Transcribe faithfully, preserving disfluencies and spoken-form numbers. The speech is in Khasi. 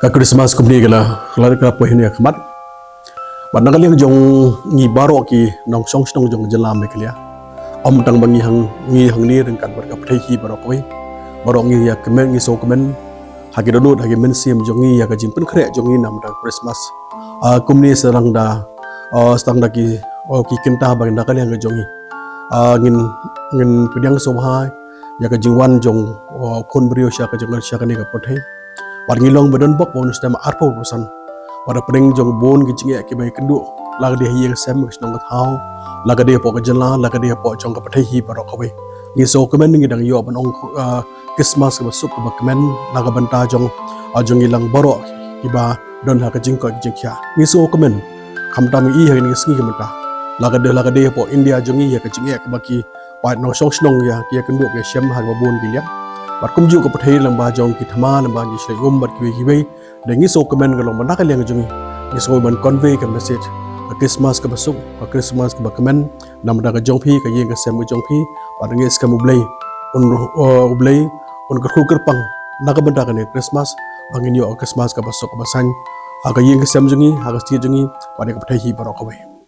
Ka Christmas kumne ka la, ka la, ka la poi hangne ha khmat. Bad na ka liang jong ngi baroh ki nongshong shnong jong ka jylla Meghalaya, ym tang ba ngi hang, ngi hangne ryngkat bad ka pyrthei hi baroh kawei, baroh ngi ïa kmen, ngi sngewkmen ha ki dohnud, ha ki mynsiem jong ngi ïa ka jingpynkhreh jong ngi namar ka Christmas. Ah, kumne sa dang da, ah, sa dang da ki, oh, ki kynta ba na ka liang ka jong ngi, ah, ngin, ngin pdiang sngewbha ïa ka jingwan jong, oh, khun briew sha ka jong, sha kane ka pyrthei. Bad ngi long ba don bok ba un stem arphew percent. Bad hapdeng jong bun ki jingeh kiba ïakynduh, la ka dei ha ïing ha sem, ka shnong ka thaw, la ka dei hapoh ka jylla, la ka dei hapoh jong ka pyrthei hi baroh kawei, ngi sngewkmen ngi dang ïoh ban ong, ah, Christmas kaba suk kaba kmen na ka bynta jong, ah, jong ngi lang baroh kiba don ha ka jingkoit ka jingkhiah. Ngi sngewkmen khamtam ngi i ha kine ki sngi ki mynta, la ka dei, la ka dei hapoh India jong ngi ïa ka jingeh kaba ki paid nongshong shnong ïa ki ïakynduh ki ïashem ha kaba bun ki liang. Bad kumjuh ka pyrthei lyngba jong ki thma, lyngba jong ki shlei um bad kiwei kiwei. Dei ngi sngewkmen ka long ba na ka liang jong ngi, ngi sngew ban convey ka message, ka Christmas kaba suk, ka Christmas kaba kmen namar ka jong phi, ka ïing ka sem ka jong phi. Bad ngi skhem U Blei un, uh, U Blei un kyrkhu kyrpang na ka bynta kane Christmas, ba ngin ïoh ka Christmas kaba suk kaba saiñ ha ka ïing ka sem jong ngi, ha ka state jong ngi, bad ka pyrthei hi baroh kawei.